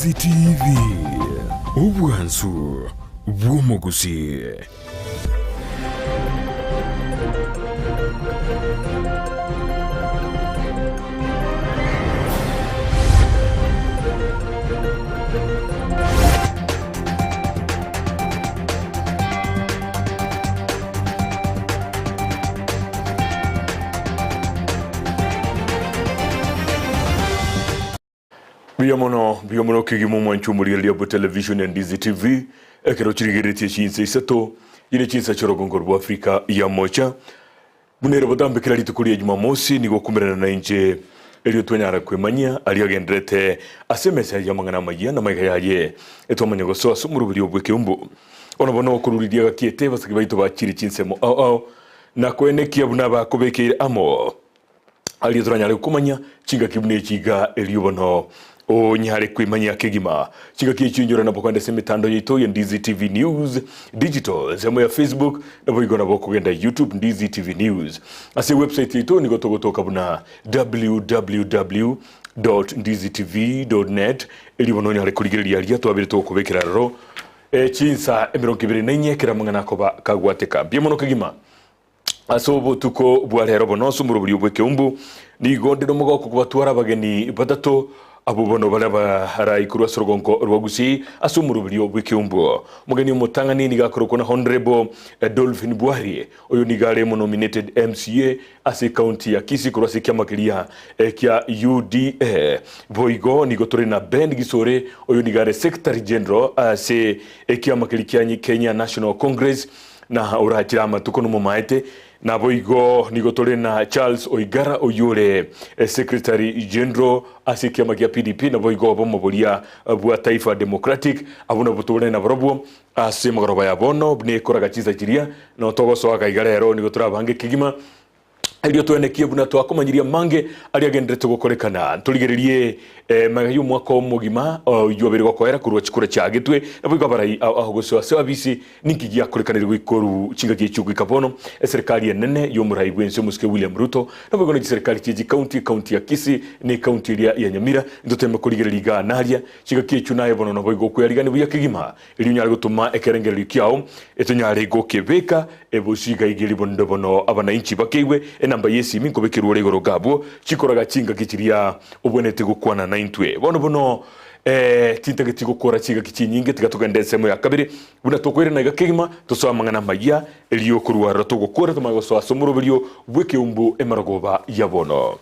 Ndizi TV, obwansu bw'omogusii. Mbuya mono, mbuya mono kegima omwancho omorigereria bwe television ya Ndizi TV, ekero chirigereretie chinsa isato, ire chinsa chi'orogongo rwa Afrika ya Mocha. Buna ere botambe kera rituko ria Jumamosi nigo okumerana nainche, erio twanyara kwemanyia aria agenderete ase emesa y'amang'ana amayia na amaiga yaye, etwamanya gosoa ase omoroberio bw'ekeumbu. Bono bono okoruriria gakiete abasake baito bachire chinsemo ao ao, na koenekia buna bakobekeire amo. Aria toranyare komanya chingaki buna echi iga, erio bono onyare kwemanyia kegima. Chingaki echio inyora nabo kogenda ase emetandao yaito ya Ndizi TV News Digital, ensemo ya Facebook, naboigo nabo okogenda YouTube Ndizi TV News. Ase ewebsite yaito nigo togotoka buna www ndizitv net, erio bono onyare korigereria aria twabire togokobekera aroro chinsa emerongo ebere na inye kera amang'ana akoba kagwateka. Mbuya mono kegima. Ase obotuko bwa rero bono ase omoroberio bw'ekeumbu, nigo nde nomogoko kobatwara abageni batato, abwo bono bare abarai korwa ase orogongo rwa Gusii ase omoroberio bw'ekeumbu. Omogeni omotang'ani nigo akorokwa na Honourable Dolphin Bwari, oyo nigo are omonominated MCA ase ecounty ya Kisii korwa ase ekiama keria kia UDA. Boigo nigo tore na Ben Gisore, oyo nigo are Secretary General ase ekiama keria kia Kenya National Congress, Na orachire amatuko nomomaete. Naboigo nigo tore na Charles Oigara oyio ore Secretary General ase ekiama gia PDP naboigo obomo boria bwa Taifa Democratic abwo nabwo tore nabarobwo ase emegoroba ya bono buna ekoraga chinsa chiria no togosoa gaiga rero nigo torabange kegima Erio twenekie buna twakomanyirie amange aria agenderete gokorekana. Ntorigererie magega y'omwaka omogima oyio obeire gokoera korwa chikura chiagetwe, naboigo abarai ao ao gosoa ase abisi. Ninki giakorekanire goika oru chingaki echio goika bono? Eserekari enene y'omorai bw'ense omosike William Ruto, naboigo ne chiserekari chie chikaunti, ekaunti ya Kisii na ekaunti eria ya Nyamira. Ntoteme korigereria igaa na aria chingaki echio naye bono naboigo okweyarigania buya kegima Erio onyare gotoma ekerengererio kiao, etonyare gokebeka ebosio iga iga erio bonde bono abanainchi bakeigwe enamba y'esimi nkobekerwa ore igoro gabwo chikoraga chingaki chiria obwenerete gokwana naintwe. Bono bono eh, tintageti gokora chingaki chinyinge, tiga togende ensemo ya kabere buna tokoirana iga kegima tosoe amang'ana amayia, erio korwa aroro togokora tomanye gosoa ase omoroberio bw'ekeumbu emarogoba ya bono.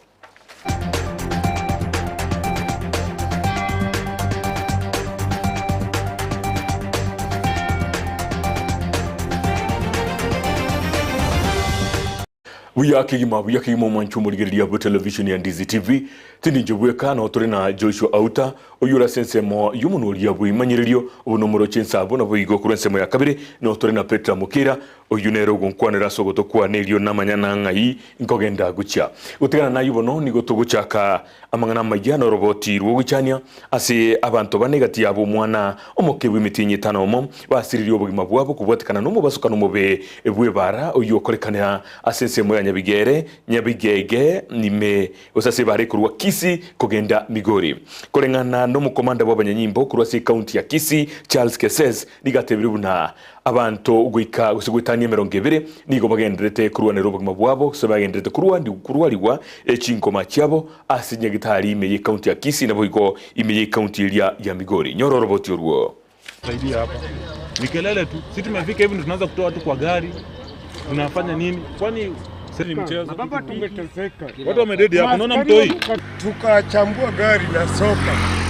Buya kegima buya kegima omwancho omorigereria bwe television ya Ndizi TV tindi inche bweka no tore na Joshua Auta oyio ore ase ensemo y'omonwa bweimanyererio obo nomoroche ensabo naboigo korwa ensemo ya kabere no tore na Petra Mokera Oyio nere ogonkwanera ase ogoto kwane, erio namanya na ng'ai nkogenda gochia. Gotigana nayio bono nigo togochaka amang'ana amayia na oroboti rw'ogoichania ase abanto bane egati yabo omwana omoke bw'emetienyi etano omo basiririe obogima bwabo kobwatekana nomobasukano omobe bw'ebaara oyio okorekanera ase ensemo ya Nyabigere, Nyabigege, ime gose ase ebaara ekorwa Kisii kogenda Migori. Koreng'ana nomokomanda bw'abanyanyimbo korwa ase ekaunti ya Kisii Charles Keses nigo atebirie buna Abanto goika gose goetania emerongo ebere nigo bagendererete korwanera obogima bwabo, gose bagendererete korwarigwa chinkoma chiabo ase nyagitari ime y'ecounty ya Kisii naboigo ime y'ecounty eria ya Migori. Nyora oroboti orwo. Saidia hapa ni kelele tu, si tumefika hivi ndo tunaanza kutoa watu kwa gari, tunafanya nini? Kwani ni mchezo? Baba, tumeteseka, Watu wamededi hapa, unaona mtoi tukachambua gari na soka.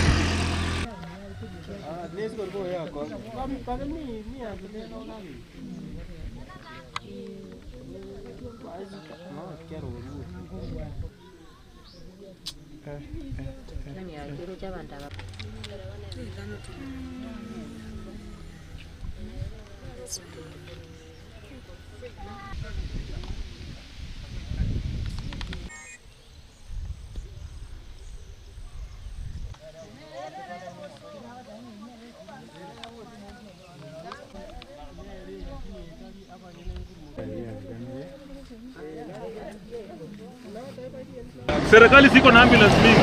Serikali siko na ambulance mingi.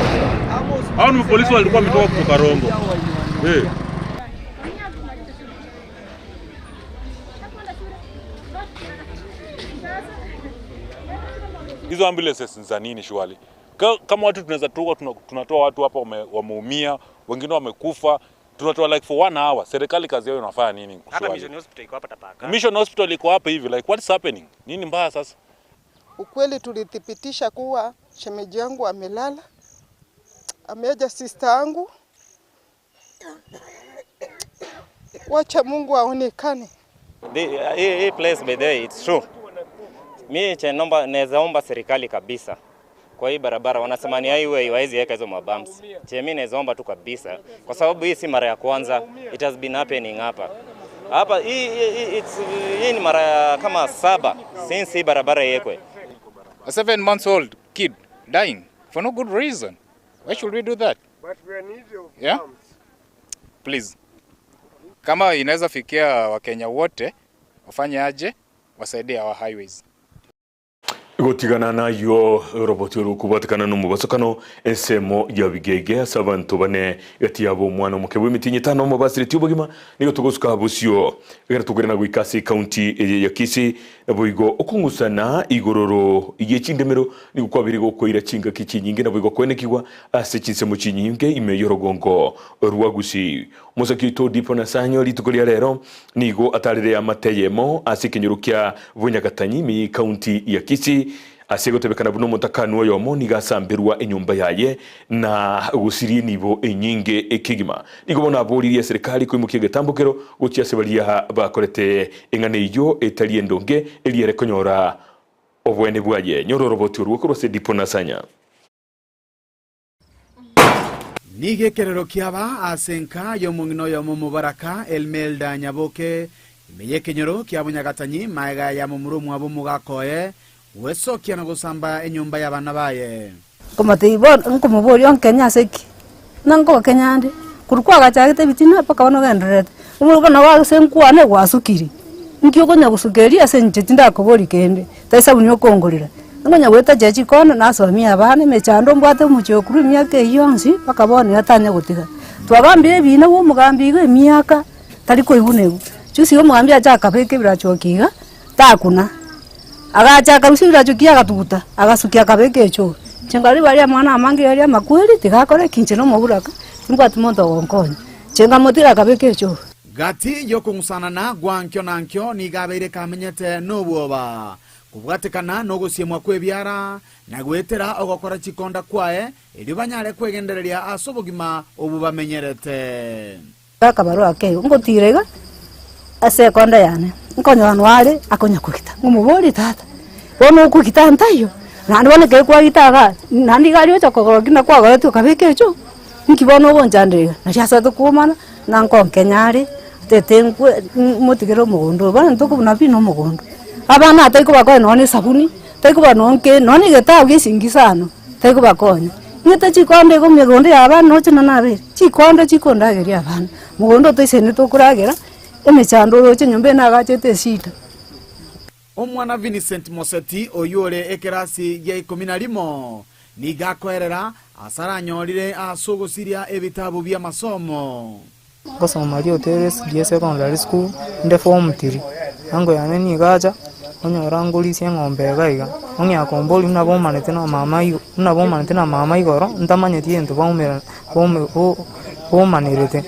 Hao ni polisi walikuwa wametoka kutoka Rongo. Eh. Hizo ambulances ni za nini shwali? Kama watu tunaweza toa tunatoa watu hapa wameumia, wengine wamekufa, tunatoa like for one hour. Serikali kazi yao inafanya nini? Hata Mission Hospital iko hapa Tapaka. Mission Hospital iko hapa hivi like what's happening? Nini mbaya sasa? Ukweli tulithibitisha kuwa shemeji yangu amelala, ameaja sister yangu. Wacha Mungu aonekane. Hii place by the way, it's true. Mimi cha naomba naweza omba serikali kabisa. Kwa hii barabara wanasema ni highway, hawezi weka hizo mabumps. Che mimi naweza omba tu kabisa kwa sababu hii si mara ya kwanza, it has been happening hapa. Hapa hii ni mara kama 7 since hii barabara iwekwe. A 7 months old kid dying for no good reason. Why should we do that? But we are need of Yeah? pumps. Please. Kama inaweza fikia Wakenya wote wafanye aje, wasaidie our highways. Gotigana nayo roboti orukubatikana n'omubasokano ensemo ya bigege ase abanto bane gati yabo omwana omoke bwa emitinyi etano omobasireti obogima nigo togosuka bosio ekero tokore na goika ase ekaunti eye ya Kisii naboigo okong'usana igororo ye chindemero nigo kwabere gokoira chingaki chinyinge naboigo kwenekigwa ase chinsemo chinyinge ime y'orogongo rwa Gusii. Omosaki oito Dipo Nasanyo rituko ria rero nigo atarire amateyemo ase ekenyoro kia Bunyagatanyi ime ekaunti ya Kisii ase gotebekana buna omotakanu oyomo nigo asambirwa enyomba yaye na gosirie nibo enyinge ekegima. Nigo bono aboririe serikali koimokia egetambokero gochia ase baria bakorete eng'ana eywo etari endonge eriere konyora obwene bwaye. Nyora oroboti orwo korwa ase Dipo Nasanya. Nigekerero kiaba ase nka y'omong'ina oyomo mobaraka Elmelda Nyaboke ime y'ekenyoro kia Bunyagatanyi maega ya momura omwabo omogakoe gwesokia na gosamba enyomba y'abana baye. Nkomoboria onkenya ase ki na nkobakenya ande korwa kwagachagete ebitina mpaka bono ogendererete omoro bono gwagese nkwane gwasukire nki okonya gosukeria ase inche tindakobori kende tai sabuni okongorera nkonya goeta chia chikona nasomia abana emechando mbwate omochie okorwa emiaka eywo yonsi mpaka bono iga tanya gotiga. Twabambire ebina bwa omogambi iga emiaka tari koigwa igo juzi iga omogambi acha akabeka ebirachoki iga takuna agacha akarusia ebirachoki agatuguta agasukia akabeka echoo. Inche nkarora baria amang'ana amange aria amakweri tigakora ki inche na omoburaka timbwati monto ogonkonya. Inche nkamotira akabeka echoo. Gati yokong'usanana gwa nkio na nkio niga abeire kamenyete nobwoba kobwatekana nogosiemwa kwa ebiara na gwetera ogokora chikonda kwaye erio banyare kwegendereria ase obogima obu bamenyerete. Akabarua ake ngotira iga ase ekonda yane nkonya nware akonya kogita ng'omobori tata bono okogita ntaiyo naende bono ekero kwagita iga naende iga aria ocha kogora kina kwagoreti okabeka echo nki bono ogonchandera iga naria asate komana na nkonkenya are tete nkwe motigere omogondo oyo bono ntokobuna pi na omogondo. Abana aa taikobakonya nonye na esabuni taikoba nonye nke nonye na egetabu gia eshingi sana taikobakonya. Ng'ete chikonde igo emegondo ya abana noche na nabere chikonde chikondageria abana mogondo otoisaine tokoragera emechando oroche nyomba eye nagachete eshida. Omwana Vincent Moseti oywo ore ekerasi gia ikomi na rimo nigo akoerera ase aranyorire ase ogosiria ebitabu bi'amasomo. Ngosoma Riotere SDA Secondary School, inde form 3. Ango yane nigo acha, onyora ngorisia eng'ombe iga iga. Ong'ea komboria buna bomanete na mama igo buna bomanete na mama igoro, ntamanyeti egento baumera baume bo bomanerete.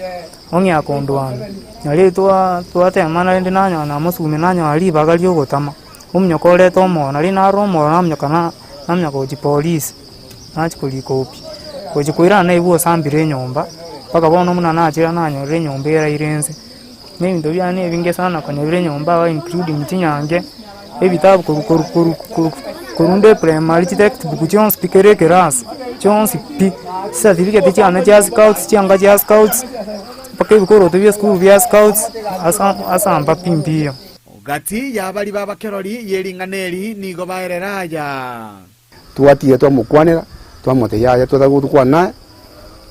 Ong'ea kondwania, nario twa twatemana rende nanyora namosugumia nanyora ribaga ria ogotama, omonyoka oreta omoro, nario narora omoro namonyoka na namonyoka gochia polisi, nachia korika opi. Gochia koirana naigwa osambire enyomba, mpaka bono buna nachire nanyorire enyomba eraire nse. Na ebinto biane ebinge sana konya bire enyomba iga including chinyange, ebitabu korwa korwa korwa korwa korwa nde primary chitextbook chionsi pi kera ekerasi, chionsi pi, chicertificate chiane chia scouts chianga chia scouts, mpaka ebikoroto bia esukuru bia scouts, asa asamba pi mbiyo. Gati y'abaria b'abakerori ye ring'ana eri nigo baerera aya. Twatiga twamokwanera, twamotebia yaya twataka gokwana naye,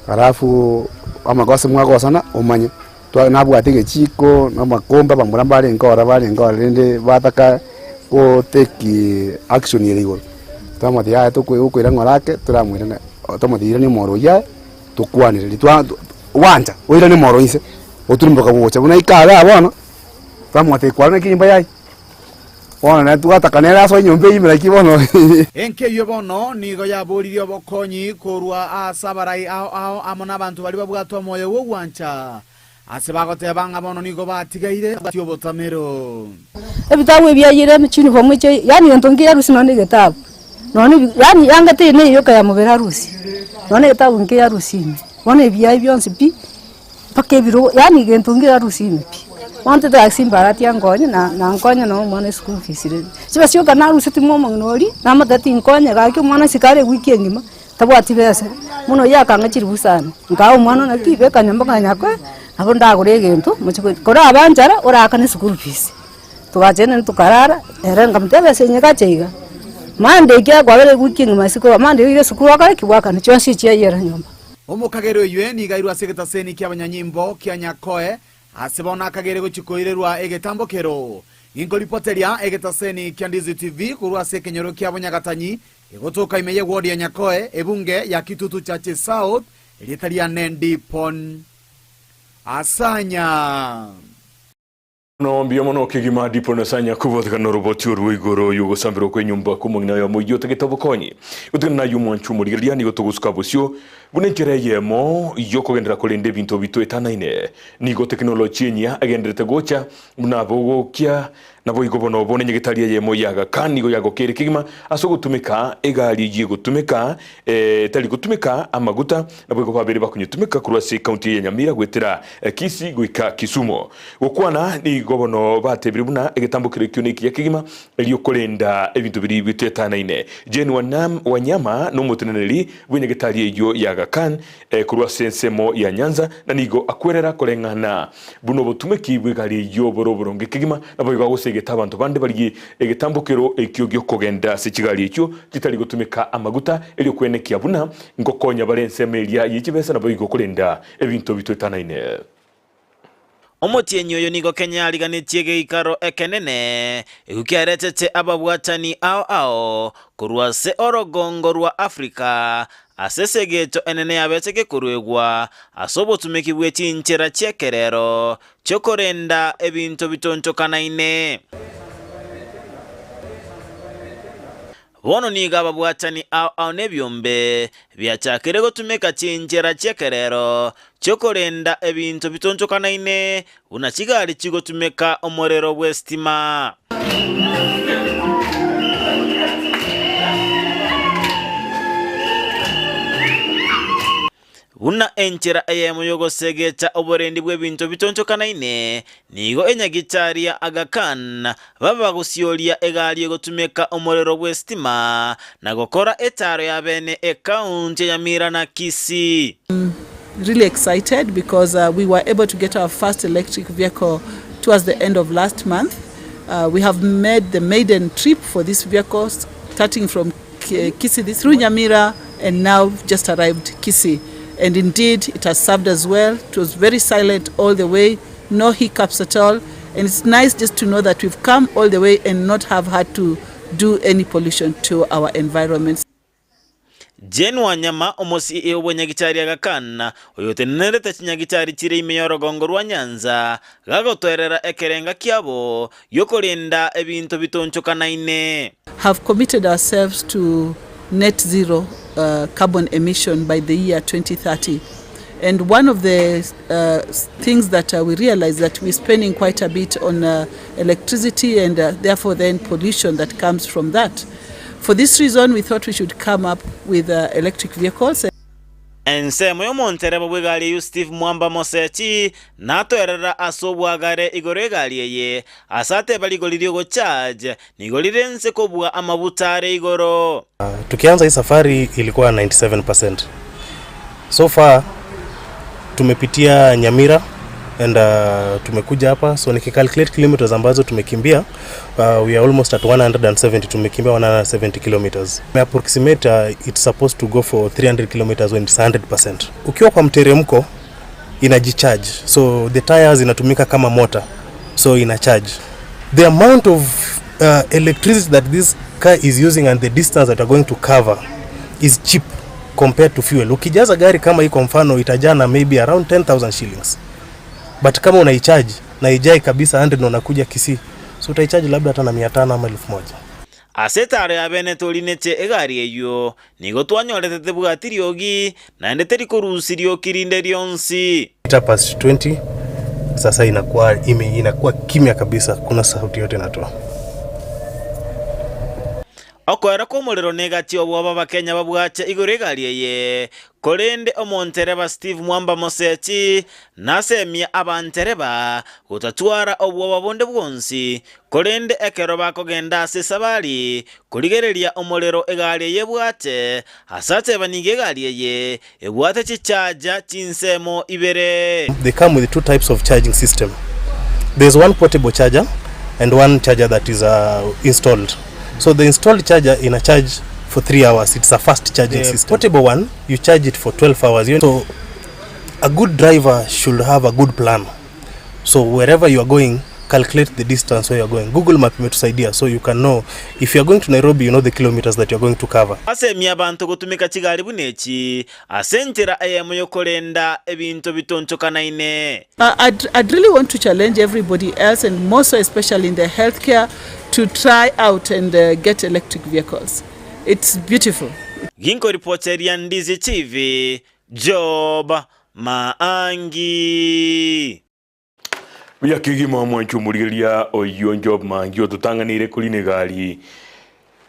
alafu amagoso mwagosana omanye, twa nabwate egechiko na amakombe abamura mbarenge oro barenge oro rende bataka gotake action ere igoro. Twamotebia yaya tokwe okoira ng'ora ake toramwirana twamotebia irania omoro oywo aye tokwanere. Ritwa gwancha oirane moro inse, oturimboka gocha buna ika igaa bono, twamotebia kwarora naki enyomba yaye, bono nere twataka nere asoe enyomba eywo ime naki bono. Enka eyio bono nigo yaboririe obokonyi korwa ase abarai ao ao amo nabanto baria babwate omoyo bw'ogwancha, ase bagoteba ng'a bono nigo batigaire obotamero. Ebitabu ebi biayire chinifomu echio yaani gento nkiya arusia nonya na egetabu, nonya ebi yaani yanga teri na eyoka ya mobere arusie, nonya na egetabu nkiya arusia ime, bono ebiaye bionsi pi, mpaka ebirogo yaani gento nkiya arusia ime pi. Bono ntete mbarati ankonye na nankonye na omwana eschool fees rende. Chibesa chioka narusetie mwa omong'ina oria, namotebi tinkonye gaki omwana isiko are ewiki engima. Tabwati besa, bono oyio akang'a chiribu sana, nkaa omwana one ki, beka nyomba ng'a nyakoe, nabo ndagore egento mochie ko koraba nchara oraakane eschool fees. Togachia naende tokarara, ere nkamotebia ebesa eye gacha iga, Monday ekiagera kwabera ewiki engima ase korwa Monday oire esukuru okore ki? Bwakane chionsi chiayera nyomba. Omokagera oyio nigo airwe ase egetaseni ki'abanyanyimbo kia Nyakoe, ase bono akagere gochia koirerwa egetambokero. Ginkoripoteria egetaseni kia Ndizi TV korwa ase ekenyoro kia Bonyagatanyi, Egotoka ime y'ewodi ya Nyakoe, ebunge ya Kitutu Churches South, erieta riane Dipon Asanya. Mono mbuya mono kegima Dipon Asanya kobotekana noroboti orwo igoro y'ogosamberwa kw'enyomba kw'omong'ina oyomo oyio otagete obokonyi. Gotigana nayio omwancho omorigereria nigo togosuka bosio buna enchera eyemo y'okogenderera korenda ebinto bitoetanaine. Nigo tekinoloji enyia egendererete gocha buna bogokia Naboigo bono bono enyagetari eyemo y'Aga Khan nigo yagokeire kegima ase ogotumeka egari eyio egotumeka etari gotumeka amaguta, naboigo babere bakonyetumeka korwa ase ekaunti eye ya Nyamira goetera Kisii goika Kisumu. Gokwana nigo bono batebire buna egetambo kero ekio nekiya kegima erio korenda ebinto biria bitoetanaine. Jane Wanyama nomoteneneri bw'enyagetari eyio y'Aga Khan korwa ase ensemo ya Nyanza na nigo akwerera koreng'ana Buna obotumeki bw'egari eyio bore oboronge kegima, naboigo agosegeta abanto bande barigie egetambokero ekio gi'okogenda ase chigari echio chitari gotumeka amaguta, erio kwenekia buna ngokonya bare ensemo eria ye chibesa naboigo korenda ebinto bitoetanaine. Omotienyi oyo nigo Kenya ariganetie egeikaro ekenene ekio kiaretete ababwatani ao ao korwa ase orogongo rwa Africa Ase esegecho enene yabete gekoruegwa ase obotumeki bwe chinchera chi'ekerero chi'okorenda ebinto bitonchokanaine. Bono nigo ababwatani ao ao nebiombe biachakire gotumeka chinchera chi'ekerero chi'okorenda ebinto bitonchokanaine buna chigari chigotumeka omorero bw'esitima. Buna enchera eyemo y'ogosegecha oborendi bw'ebinto bitonchokanaine, nigo enyagitari ya Aga Khan baba bagosioria egari egotumeka omorero bw'esitima na gokora etaro ya bene ekaunti ya Nyamira na Kisii. Really excited because we were able to get our first electric vehicle towards the end of last month. We have made the maiden trip for this vehicle starting from Kisii through Nyamira and now just arrived Kisii. And indeed it has served us well. It was very silent all the way, no hiccups at all. And it's nice just to know that we've come all the way and not have had to do any pollution to our environment. Jane Wanyama, omoCEO bw'enyagitari ya Gakana, oyotenenerete chinyagitari chire ime y'orogongo rwa Nyanza, gagotoerera ekerenga kiabo gi'okorenda ebinto bitonchokanaine. Have committed ourselves to net zero carbon emission by the year 2030 and one of the things that we realize that we're spending quite a bit on electricity and therefore then pollution that comes from that. For this reason we thought we should come up with electric vehicles. Ensemo y'omontereba bw'egari eyio Steve Mwamba Mosechi natoerera ase obwagare igoro y'egari eye, ase ateba rigori ri'ogocharge nigo rire inse kobua amabuta are igoro. Tukianza hii safari ilikuwa 97%. So far tumepitia Nyamira and tumekuja hapa so nikicalculate kilometers ambazo tumekimbia we are almost at 170 tumekimbia 170 kilometers. I approximate it's supposed to go for 300 kilometers when it's 100%. Ukiwa kwa mteremko inajicharge so the tires inatumika kama motor so ina charge. The amount of electricity that this car is using and the distance that are going to cover is cheap. compared to fuel. Ukijaza gari kama hii kwa mfano itajaa na maybe around 10,000 shillings. But kama unaicharge na ijai kabisa 100 na unakuja Kisii, so utaicharge labda hata na 500 ama 1000. Ase etaaro ya bene torinetie egari eyio, nigo twanyorete tebwati riogi, naende teri korusia rioki rinde rionsi. Ita past 20 sasa inakuwa ime, inakuwa kimya kabisa, kuna sauti yote inatoa. Okoera kw'omorero negati obwoba Abakenya babwache igoro egari eye, korende omontereba Steve Mwamba Mosechi nasemie abantereba gotatwara obwoba bonde bwonsi, korende ekero bakogenda ase esabari korigereria omorero egari eye ebwate, ase ateba nigo egari eye ebwate chichaja chinsemo ibere. They come with two types of charging system. There's one portable charger and one charger that is uh, installed. So the installed charger in a charge for 3 hours. It's a fast charging The system. Portable one, you charge it for 12 hours. You so a good driver should have a good plan. So wherever you are going, calculate the distance where you are going. Google Map imetusaidia so you can know if you are going to Nairobi, you know the kilometers that you are going to cover. Asemie abanto gotumeka chigari buna echi ase enchera eyemo y'okorenda ebinto bitonchokanaine. I'd, I'd really want to challenge everybody else and more so especially in the healthcare to try out and uh, get electric vehicles. It's beautiful. Ginkoripoteria Ndizi TV, Job Maangi. Buya kegima omwanchi omorigereria oyio Job Maangi ototang'aneire korina egari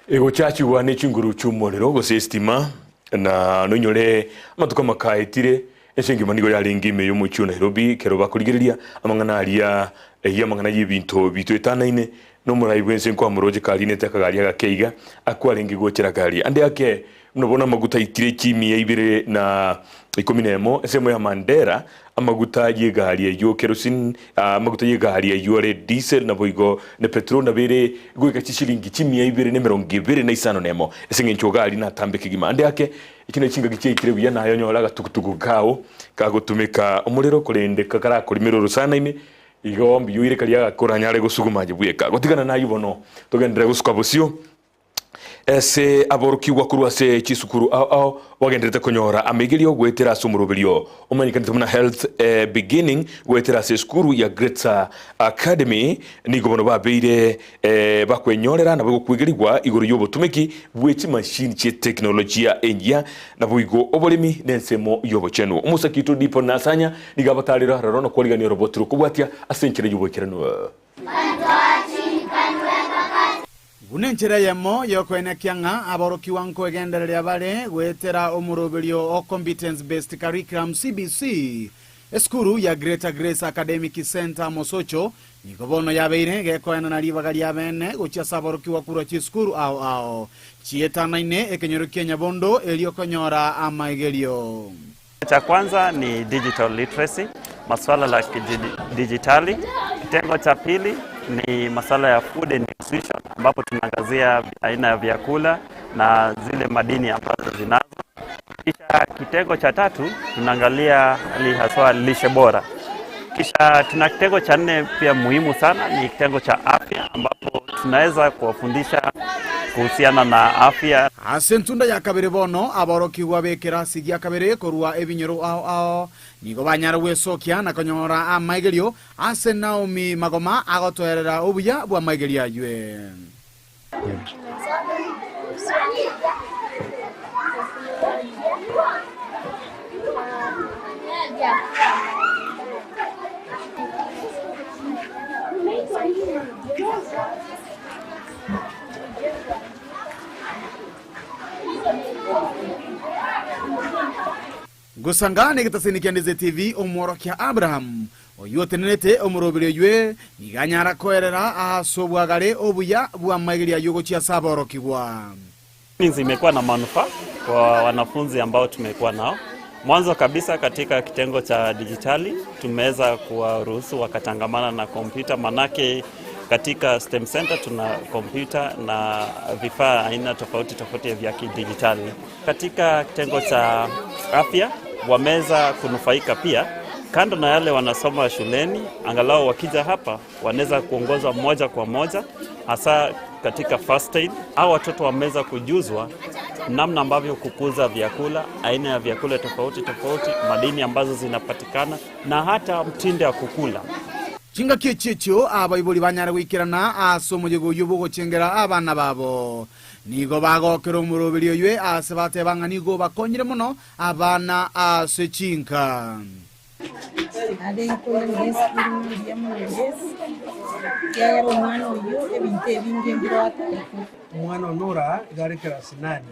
egochachigwa ne chinguru chi'omorero gose estima na nonyore amatuko amakaetire ense engima nigo yarenge ime y'omochie o Nairobi ekero bakorigereria amang'ana aria eyio amang'ana y'ebinto bitoetanaine na omorai bw'ense nkwamoroche karinete akagari agake iga akwarenge gochera gari ande ake Buna bono amaguta aikire chimia ibere na ikomi nemo, ensemo ya Mandera, amaguta y'egari eyio kerosene, amaguta y'egari ayio are diesel naboigo ne petrol nabo ere goika chishilingi chimia ibere na emerongo ebere na isano nemo, ase eng'encho gari natambe kegima. Ande ake, echi nachi chingaki chiaikire buya naye onyore agatugutugu kao kagotumeka omorero korende karakorimera orosana ime, igo mbuya oire karia gakoranyare gosuguma aye bweka. Gotigana nayio bono, togenderere gosuka bosio. Ase aborokigwa korwa ase chisukuru ao ao bagendererete konyora amaigerio goetera ase omoroberio omanyekanete buna Health Beginning goetera ase esukuru ya Greater Academy nigo bono babeire bakwenyorera nabo gokwegerigwa igoro y'obotumeki bwe chimashini chie teknolojia engiya naboigo oboremi na ensemo y'obochenu. Omosaki oito Dipon Nasanya nigo abatarire aroro na kwarigania oroboti rokobwatia ase enchera y'oboikeranu. Buna enchera eyemo y'okoenekia ng'a aborokigwa nkoegendereria bare goetera omoroberio o Competence Based Curriculum, CBC, esukuru ya Greater Grace Academic Centre Mosocho nigo bono yabeire gekoenana ribaga ria bene gochia ase aborokigwa korwa chisukuru ao ao chietanaine ekenyoro kia Nyabondo erio konyora amaigerio. Cha kwanza ni digital literacy, masuala la kidijitali. Kitengo cha pili ni masuala ya food and nutrition, ambapo tunaangazia aina ya vyakula na zile madini ambazo zinazo. Kisha kitengo cha tatu tunaangalia hali haswa lishe bora. Kisha tuna kitengo cha nne pia muhimu sana ni kitengo cha afya, ambapo tunaweza kuwafundisha kuhusiana na afya. Ase entunda ya kabere bono aborokigwa b'ekerasi gia kabere korwa ebinyoro ao ao nigo banyara gwesokia na konyora amaigerio ase Naomi Magoma agotoerera obuya bw'amaigerio aywe. Gosanga negetaseni kia Ndeze TV omworokia Abraham, oyio otenenete omoroberi oywe, nigo anyara koerera ase obwagare obuya bw'amaigerio ayio gochia ase aborokigwa. Zimekuwa na manufaa kwa wanafunzi ambao tumekuwa nao. Mwanzo kabisa katika kitengo cha dijitali tumeweza kuwaruhusu wakatangamana na kompyuta, manake katika STEM Center tuna kompyuta na vifaa aina tofauti tofauti vya kidijitali. Katika kitengo cha afya wameweza kunufaika pia, kando na yale wanasoma shuleni, angalau wakija hapa wanaweza kuongozwa moja kwa moja, hasa katika first aid. Hao watoto wameweza kujuzwa namna ambavyo kukuza vyakula, aina ya vyakula tofauti tofauti, madini ambazo zinapatikana na hata mtindo wa kukula. Chingaki echi echio abaibori banyare goikerana ase omoyega oyio bw'ogochengera abana babo. Nigo bagokera omoroberi oyio ase bateba ng'a nigo obakonyire mono abana ase chinka. Naende nkoirana esukuru ng'a mbuya mono Yeso, ekiagera omwana oyio ebinto ebinge mbire atari. Omwana one ore aa iga are class nane,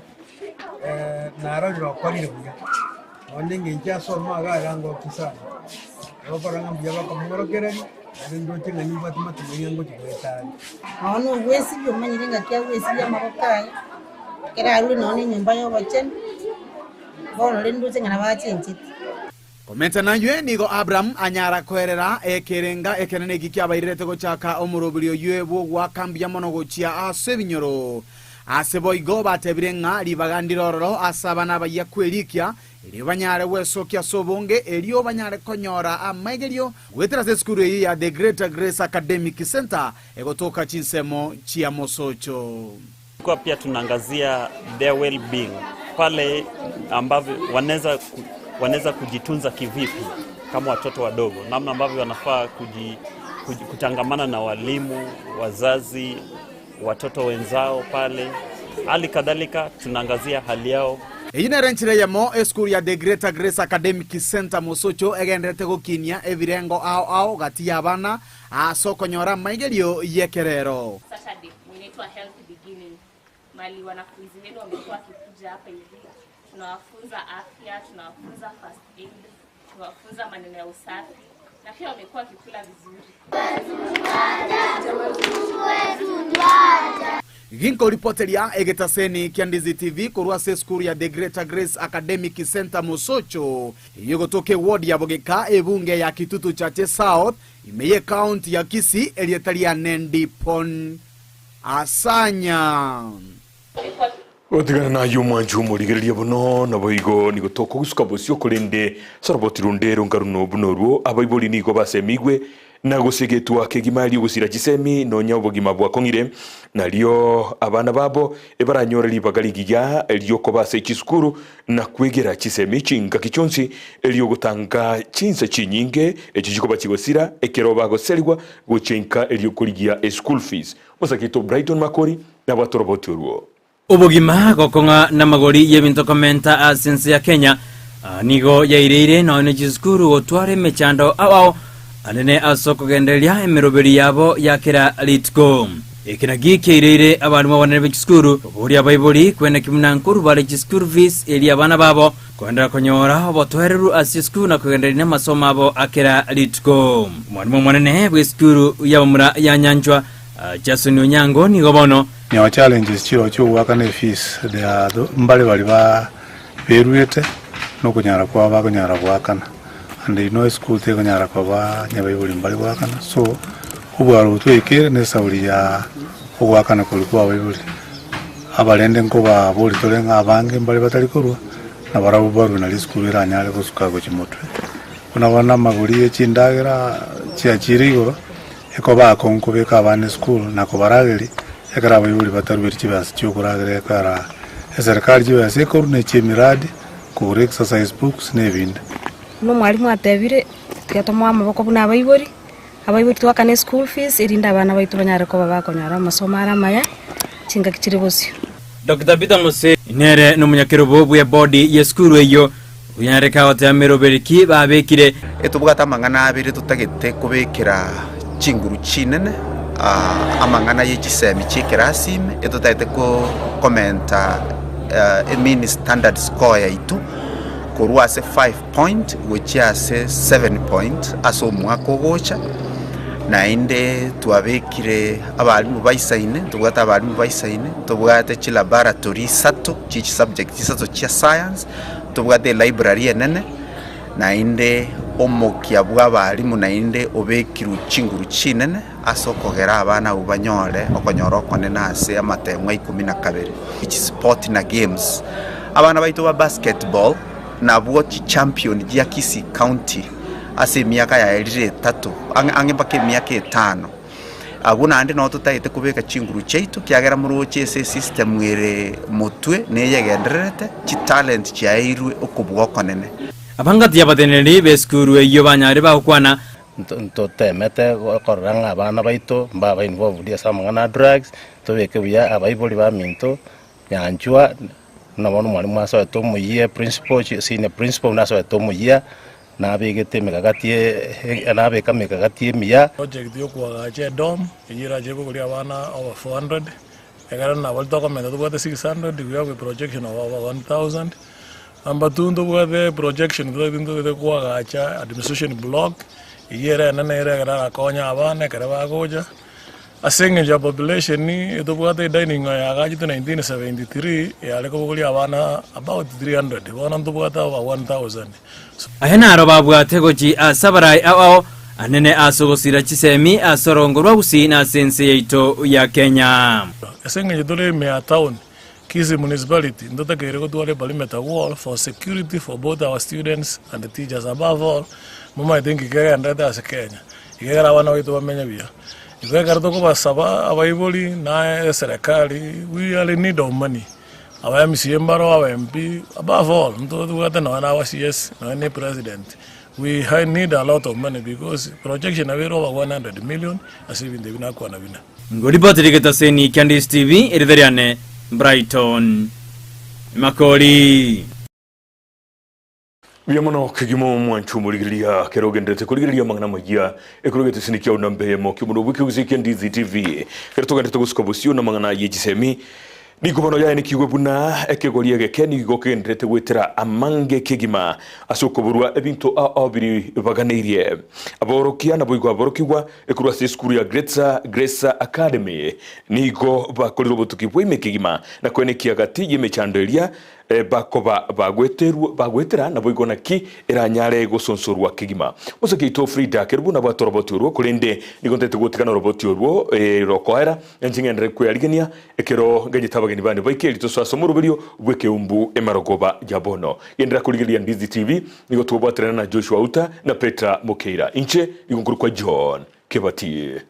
narorire okorire buya, nonye eng'encho asoma iga arangokia sana, nabo okorora ng'a mbuya bakomworokereria, naende ndoche ng'a nimbwate matumaini ng'a ngochia goeta are. Nonya na ogwesibia omanyire ng'aki agwesibia amaboko aye, ekero arure nonya na enyomba ya obochenu, bono rende ndoche ng'a nabo achencheti. Komenta naywe nigo Abrahamu anyara koerera ekerenga ekenene eki kiabairerete gochaka omoroberi oywe bw'ogoaka mbuya mono gochia ase ebinyoro. Ase boigo batebire ng'a ribaga ndire ororo ase abana abayia kwerikia, erio banyare gwesokia ase obonge, erio banyare konyora amaigerio goetera ase esukuru eyio ya The Greater Grace Academic Centre egotoka chinsemo chia Mosocho. Kwa pia tunaangazia their well-being pale ambavyo wanaweza wanaweza kujitunza kivipi kama watoto wadogo, namna ambavyo wanafaa kuji, kuji, kutangamana na walimu, wazazi, watoto wenzao pale. Hali kadhalika tunaangazia hali yao Eyio nere enchera eyemo esukuru ya The Greater Grace Academic Centre Mosocho egendererete gokinia ebirengo ao ao gati y'abana ase okonyora amaigerio y'ekerero. Saturday inaitwa Healthy Beginning, mali wanafunzi wenu wamekuwa wakikuja hapa hivi, tunawafunza afya, tunawafunza first aid, tunawafunza maneno ya usafi na pia wamekuwa wakikula vizuri. Ginkoripoteria egetaseni kia Ndizi TV korwa ase esukuru ya The Greater Grace Academic Centre Mosocho, eyio egotoka eward ya Bogeka, ebunge ya Kitutu Chache South, ime y'ecounty ya Kisii, erieta riane Ndipon Asanya. Gotigana naye omwanchi omorigereria bono, naboigo nigo tokogusuka bosio, korende soroboti runde rongaruno buna orwo, abaibori nigo basemigwe na gosegetwa kegima erio gosira chisemi nonya obogima bwakong'ire, nario abana babo ebaranyore ribaga rigiya riokoba ase chisukuru na kwegera chisemi chingaki chionsi erio gotanga chinsa chinyinge echio chikoba chigosira ekero bagoserigwa gochia inka erio korigia eschool fees. Mosakito Brighton Makori nabwate oroboti orwo. Obogima gokong'a namagori y'ebinto komenta ase ense ya Kenya nigo yaireire nonya ne chisukuru gotwara emechando ao ao anene ase okogendereria emeroberi yabo ya kera rituko. Eke nakio kiaireire abalimu abanene be chisukuru koboria abaibori kweneki buna nkoru bare chischool fees erio abana babo koenderera konyora obotoereru ase chisukuru na kogendereria namasomo abo a kera rituko. Omwalimu omonene bw'esukuru y'abamura ya Nyanchwa, Jason Onyango nigo bono Nyawa challenges chiroo chiogoakana efees there are tho mbare baria ba beruete nokonyara kwabo bakonyara goakana and you know eschool tekonyara koba onye abaibori mbari goakana so obwaro obo twaikire na esauri ya ogoakana koria kwa abaibori. Abarende nkobabori tore ng'a abange mbare batari korwa na barabwo barwe nario esukuru eranyare gosuka gochia motwe. Buna bono amagori ye chindagera chiachire igoro. Ekoba akong'u kobeka abana esukuru na kobarageria, ekero abaibori batarueti chibesa chi'okorageria ekero eserekari chibesa ekorwa na echi'emiradi, kogora exercise books na ebinde. Buna omwalimu atebire, tiga tomoe amaboko buna abaibori, abaibori toakane eschool fees erinde abana baito banyare koba bakonyora amasomo are amaya chingaki chire bosio. Dokita Peter Mose nere nomonyakerobo bw'ebodi y'esukuru eyio, Onyareka goteba meroberi ki babekire. Etobwate amang'ana abere totagete kobekera chinguru chinene, amang'ana ye chisemi chi'ekerasi ime, etotagete komenta emini standard score yaito korwa ase 5 point gochia ase 7 point ase omwaka ogocha, naende twabekire abalimu baisaine, ntobwate abalimu baisaine, ntobwate chilaboratory isato chie chisubject isato chia science. Tobwate elibrary enene, naende omokia bw'abalimu naende obekirwe chinguru chinene ase okogera abana abwo banyore okonyora okonene ase amatemo a ikomi na kabere. Chisport na games, abana baito ba basketball nabwo chichampion chia Kisii County ase emiaka yaerire etato ang'e mpaka emiaka etano. Agwo naende noo totagete kobeka chinguru chiaito, kiagera moroche ase esystem ere motwe neyegendererete, chitalent chiaeirwe okobua okonene. Abangati y'abateneneri b'esukuru eyio banyare bagokwana. Ntotemete korora ng'a abana baito mbaba involved ase amang'ana a drugs, tobeke buya abaibori baminto, nyanchwa, buna bono omwalimu asoete omoyia, principal, senior principal buna asoete omoyia, nabegete emegakati nabeka emegakati emiya. Project ya okoagacha edorm eyio erache ebogorie abana over 400, ekero nabo tokomenta tobwate 600 we have a projection of over 1000. Number two ntobwate projection totagete koagacha administration block eyio ere enene ere ekero erakonye abana ekero bagocha. Ase eng'encho ya population, etobwate edining hall yaagachete 1973 yare kobogoria abana about 300, bono ntobwate over 1000. Aya naro babwate gochia ase abarai ao ao anene ase ogosira chisemi ase orongo rwa Gusii na ase ense yaito ya Kenya. Ase eng'encho tore ime ya town, Kisii Municipality, ntotakeire gotwara eperimeter wall for security for both our students and teachers above all, momanyete nki kegenderete ase Kenya, iga ekero abana baito bamenye buya. Igo ekero tokobasaba abaibori na eserekari, we are in need of money, aba MCA mbaro, aba MP, above all ntobwate nonya na aba CS nonya na epresident, we need a lot of money because projection nabo ere over 100 million ase ebinto ebi nakwana buna. Ngoripoti getaseni kia Ndisi TV, eritha riane Brighton Makori. Buya mono kegima omwancho omorigereria kero ogenderete korigereria amang'ana amayia ekero geteseni kiao namba eyemo ki'omonwa bw'ekegusii kia Ndizi TV kero togenderete gosuka bosio namang'ana ye chisemi Nigo bono yaenekigwe buna ekegori egeke nigo kegendererete goetera amange kegima ase okoborwa ebinto ao biri baganeirie. Aborokia naboigo aborokigwa korwa ase esukuru ya Greater Grace Academy nigo bakorire obotuki bwa ime kegima na koenekia gati y'emechando eria bakoba bagoetera naboigo naki eranyare gosonsorwa kegima. Mosake oito Frida Kerubo nabwate oroboti orwo korende nigo ntagete gotigana oroboti orwo rokoera inche ng'enderere kwearigania Ekero nganyete abageni bane baike ritoso ase omoroberio bw'ekeumbu emarogoba ya bono. Genderera korigereria Ndizi TV, nigo twabwaterana na Joshua Outa na Peter Mokeira. Inche nigo nkorokwa John Kebati.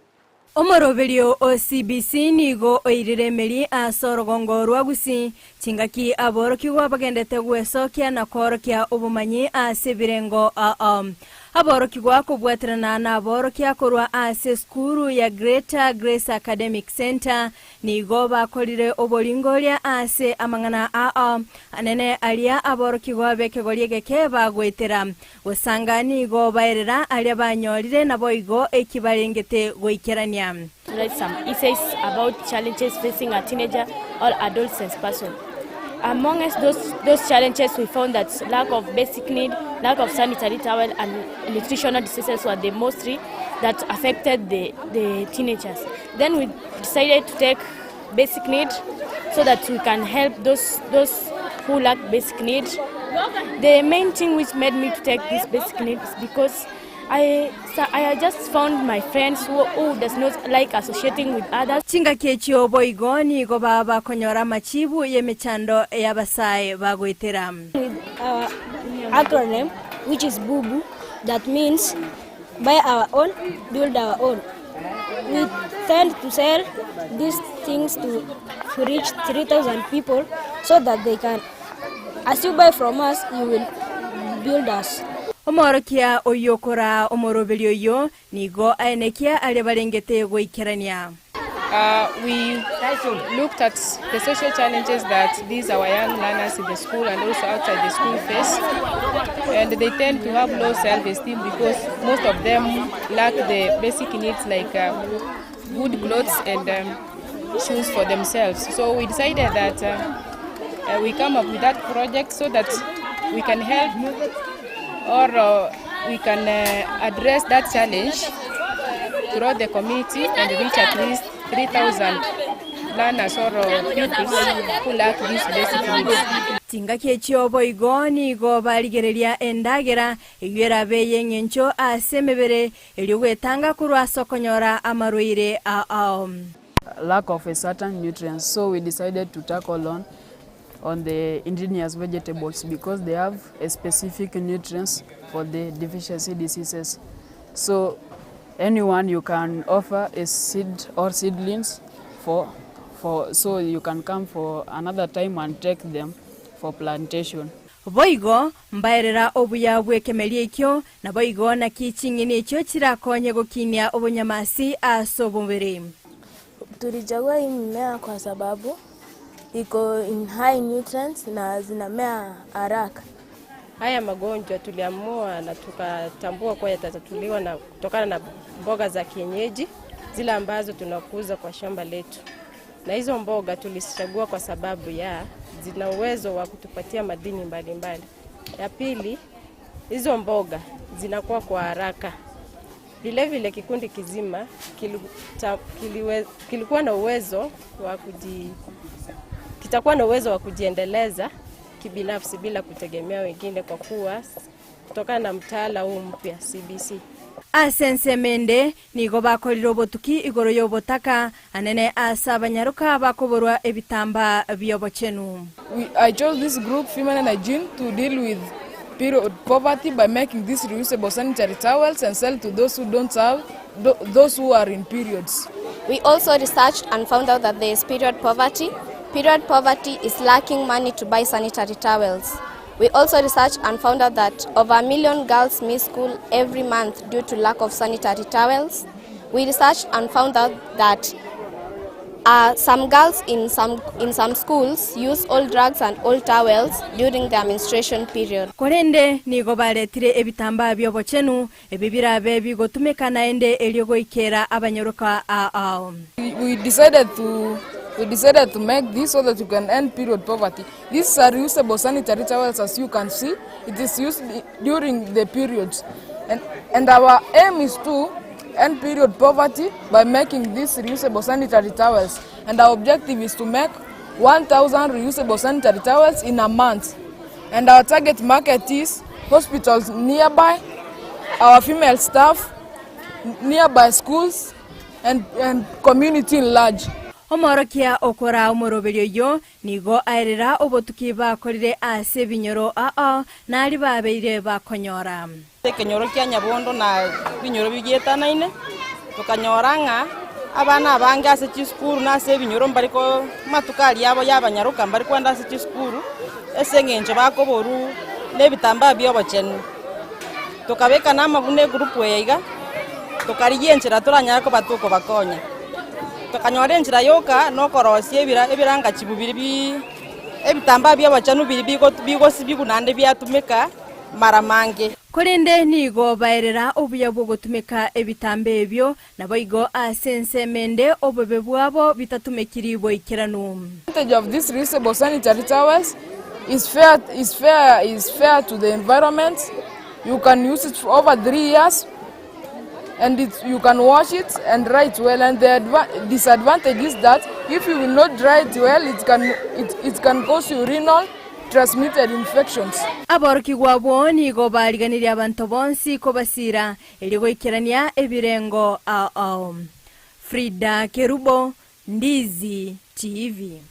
Omoroberio o CBC nigo oirire emeri ase orogongo rwa Gusii, chingaki aborokigwa bagendete gwesokia na koorokia obomanyi ase ebirengo ao. Aborokigwa kobwaterana naborokia korwa ase esukuru ya Greater Grace Academic Centre nigo bakorire oboringoria ase amang'ana ao anene aria aborokigwa b'ekegori egeke bagoetera. Gosanga nigo baerera aria banyorire naboigo eki barengete goikerania. To write some essays about challenges facing a teenager or adolescent person. Amongst those, those challenges, we found that lack of basic need, lack of sanitary towel, and nutritional diseases were the mostly that affected the, the teenagers. Then we decided to take basic need so that we can help those, those who lack basic need. The main thing which made me to take this basic need is because I, so I just found my friends who, who does not like associating with others. Chingaki echio boigo nigo baba bakonyora amachibu y'emechando y'abasae bagoetera. With our acronym which is BUBU that means buy our own, build our own. We tend to sell these things to, to reach 3,000 people so that they can, as you buy from us, you will build us. Omoorokia oyio okoraa omoroberio oyio nigo aenekia aria barengete goikerania. We looked at the social challenges that these our young learners in the school and also outside the school face, and they tend to have low self-esteem because most of them lack the basic needs like good clothes and shoes for themselves. So we decided that we come up with that project so that we can help or we can address that challenge throughout the community and reach at least 3,000 learners or pupils who lack these basic needs. Chingaki echio boigo nigo barigereria endagera eyio erabe ey'engencho ase emebere, erio gwetanga korwa ase okonyora amarwaire ao. Lack of a certain nutrients so we decided to tackle on on the indigenous vegetables because they have a specific nutrients for the deficiency diseases so Anyone you can offer a seed or seedlings for, for so you can come for another time and take them for plantation. Boigo mbaerera obuya bw'ekemeria ekio, naboigo naki ching'eni echio chirakonye gokinia obonyamasi ase omobere. Tulichagua hii mimea kwa sababu iko in high nutrients na zinamea haraka. Haya magonjwa tuliamua na tukatambua kuwa yatatatuliwa na kutokana na mboga za kienyeji zile ambazo tunakuza kwa shamba letu, na hizo mboga tulizichagua kwa sababu ya zina uwezo wa kutupatia madini mbalimbali mbali. Ya pili, hizo mboga zinakuwa kwa haraka. Vilevile kikundi kizima kilita, kiliwe, kilikuwa na uwezo wa kuji, kitakuwa na uwezo wa kujiendeleza kibinafsi bila kutegemea wengine kwa kuwa kutokana na mtaala huu mpya CBC. Ase ensemo ende nigo bakorire obotuki igoro y'obotaka anene ase abanyaroka bakoborwa ebitambaa bi'obochenu. We, I chose this group, Female Hygiene, to deal with period poverty by making these reusable sanitary towels and sell to those who don't have, those who are in periods. We also researched and found out that there is period poverty. Period poverty is lacking money to buy sanitary towels. We also researched and found out that over a million girls miss school every month due to lack of sanitary towels. We researched and found out that some girls in some, in some schools use old drugs and old towels during their menstruation period. Korende nigo baretire ebitambaa bi'obochenu ebi birabe bigotumeka naende erio goikera abanyoroka ao. We decided to we decided to make this so that we can end period poverty. These are reusable sanitary towels, as you can see. It is used during the periods. And, and our aim is to end period poverty by making these reusable sanitary towels. And our objective is to make 1,000 reusable sanitary towels in a month. And our target market is hospitals nearby, our female staff, nearby schools, and, and community in large. Omorokia okora omoroberio oyo nigo aerera obotuki bakorire ase ebinyoro ao nari babeire bakonyora. Ekenyoro kia Nyabondo na binyoro bigietanaine tukanyora ng'a abana abange ase chisukuru na ase ebinyoro mbariko matuko aria abo yabanyaroka mbari kwenda ase chisukuru ase eng'encho bakoboru na ebitambaa bia obochenu. Tukabeka na amabuna egroup eye iga tukarigia enchera toranyara koba tokobakonya. Tukanyora enchera yoka na okorosia ebira ebirangachibu biri bi ebitambaa bia obochenu biri bigosibigu naende biatumeka mara mange. Korende nigo baerera obuya bwogotumeka ebitamba ebio naboigo ase ensemo ende obobe bwabo bitatumekiri boikeranu. Advantage of these reusable sanitary towels is fair, is fair, is fair to the environment. You can use it for over 3 years, and it, you can wash it and dry it well. And the disadvantage is that if you will not dry it well, it can, it, it can cause urinal transmitted infections. Aborokigwa abwo nigo bariganirie abanto bonsi kobasira erio goikerania ebirengo ao ao. Frida Kerubo, Ndizi TV.